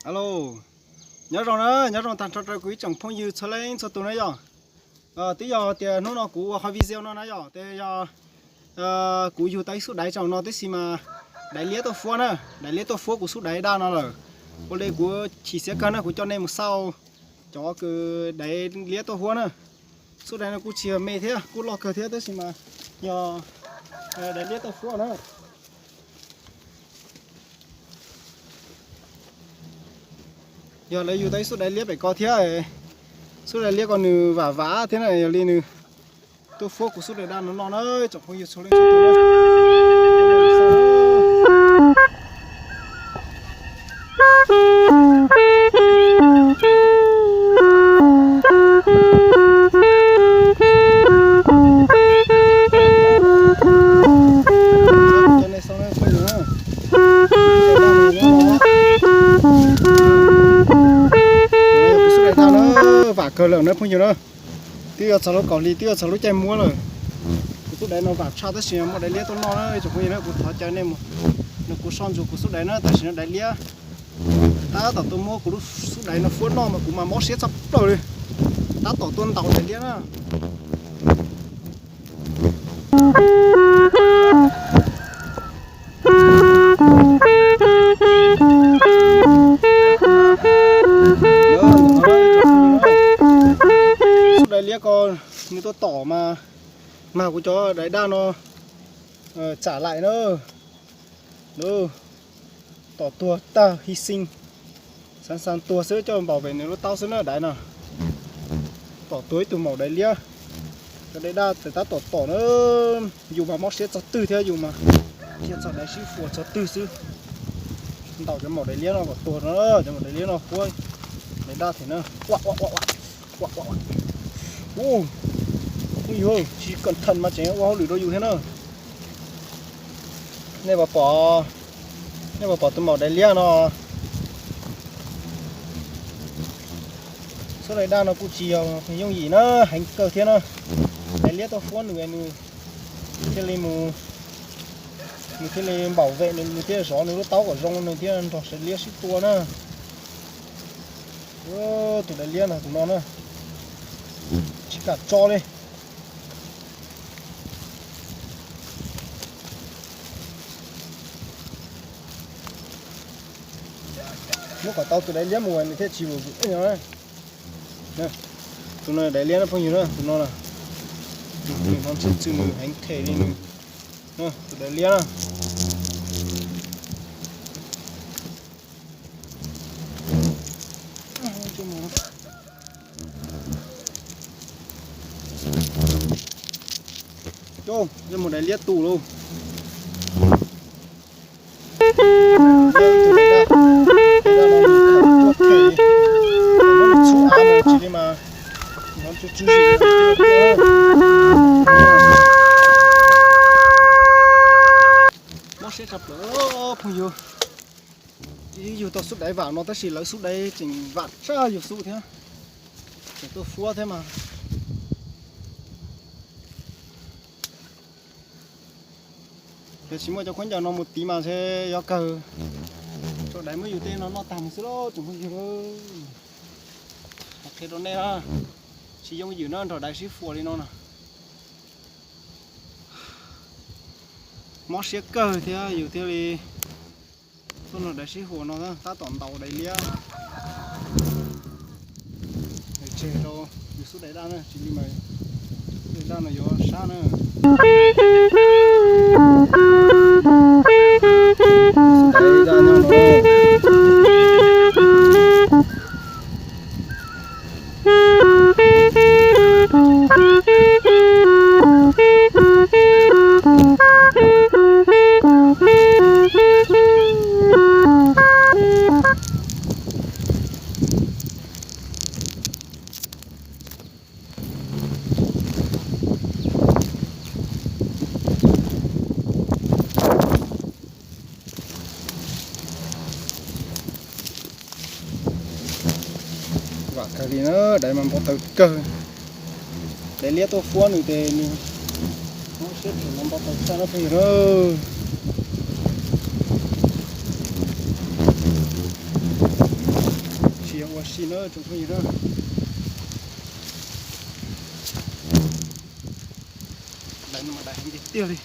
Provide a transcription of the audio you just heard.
Alo, nyob zoo na, nyob zoo tag nrho rau kuv ib tsoom phooj ywg txhua leej txhua tus na yom. Twb yog tias hnub no kuv ua qhov video no na yom, ces yog kuv yug tau ib xub daiv tsaus no tib si mas daiv liab tuaj fuab na, daiv liab tuaj fuab kuv xub daiv daj no lawm. Ua li kuv chim siab kawg na, kuv coj nej mus xauj cov kws daiv liab tuaj fuab na. Xub daiv no kuj tsis yog me thiab, kuj loj kawg thiab tab sis mas yog daiv liab tuaj fuab na. Yog lawv yug tau ib xub daiv liab pem ko thiab, xub daiv liab ko nws vam vam thiab na, yog li nws tuaj fuab kuv xub daiv daj no no na, tsoom phooj ywg txhua leej txhua tus. Kuv xub daiv daj no vam kawg lawm na phooj ywg na. Twb yuav txog lub kaum hli, twb yuav txog lub caij muab lawm. Kuv xub daiv no vam tshaj tab sis muaj daiv liab tuaj noj na tsoom phooj ywg na, kuv thov caw nej mus, no kuv soj ntsuam kuv xub daiv na, tam sim no daiv liab tab tom tuaj muab kuv lub xub daiv no fuab noj mas kuv mas mob siab tshaj plaws li. Tab tom tuaj ntaus daiv liab na. Xub daiv liab ko nws tuaj tom mas, mas kuv cov daiv daj no tsam laim na. Tom tuag tag hi xi, xav xav tuag xwb, coj npaum pem nws lub taub xwb na daiv no. Tom tuag ib tug maum daiv liab. Cov daiv daj tes tab tom tom na, yus mas mob siab txog twg thiab, yus mas cia txog daiv sib fuas txog twg xwb. Ntaus cov maum daiv liab no kom tuag no, cov maum daiv liab no fuab daiv daj thiab na. Ua ua ua ua ua ua. Ua, phooj ywg, tsis cẩn thận mas tseem ua hauj lwm rau yus thiab na. Nej puas pom, nej puas pom tus maum daiv liab no? Xub daiv daj no kuj tsis yog yooj yim na, heev kawg thiab na. Daiv liab tuaj fuab nws, nws thiaj li mus, nws thiaj li npaum pem nws, nws thiaj zov nws lub taub kom zoo, nws thiaj nrog sawv liab sib tua na. Tus daiv liab no, tus no na, tsis kam tso li. Muab kom tau tus daiv liab mus nws thiaj tsis vum vwm. Tus no daiv liab na phooj ywg na, tus no na. Nws hnov ntxhw ntxhw, nws heev them li nws. Tus daiv liab na. Yog mus daiv liab tus lauj. Mob siab tshaj plaws phooj ywg. Yug tau xub daiv vam no tab sis lawv xub daiv tseem vam tshaj yus xub thiab, tseem tuaj fuab thiab mas. Yog tsis muaj cov khaub ncaws no mus tiv mas ntshe yuav kawg. Tso daiv muab yus tej no noj tag mus xwb lauj tsoom phooj ywg. Qhia rau nej na, tsis yooj yim na nrog daiv sib fuas li no na. Mob siab kawg thiab yus thiaj li tuaj nrog daiv sib fuas no tab tom ntaus daiv liab. Tseg rau yus xub daiv daj na, tsis li mas xub daiv daj no yuav sab na. Vam kawg li na, daiv mas npau taws kawg. Daiv liab tuaj fuab nws ces nws mob siab tseem mas npau taws tshaj na phooj ywg na. Si na tsoom phooj ywg na, daim no mas daim heev tiag tiag li.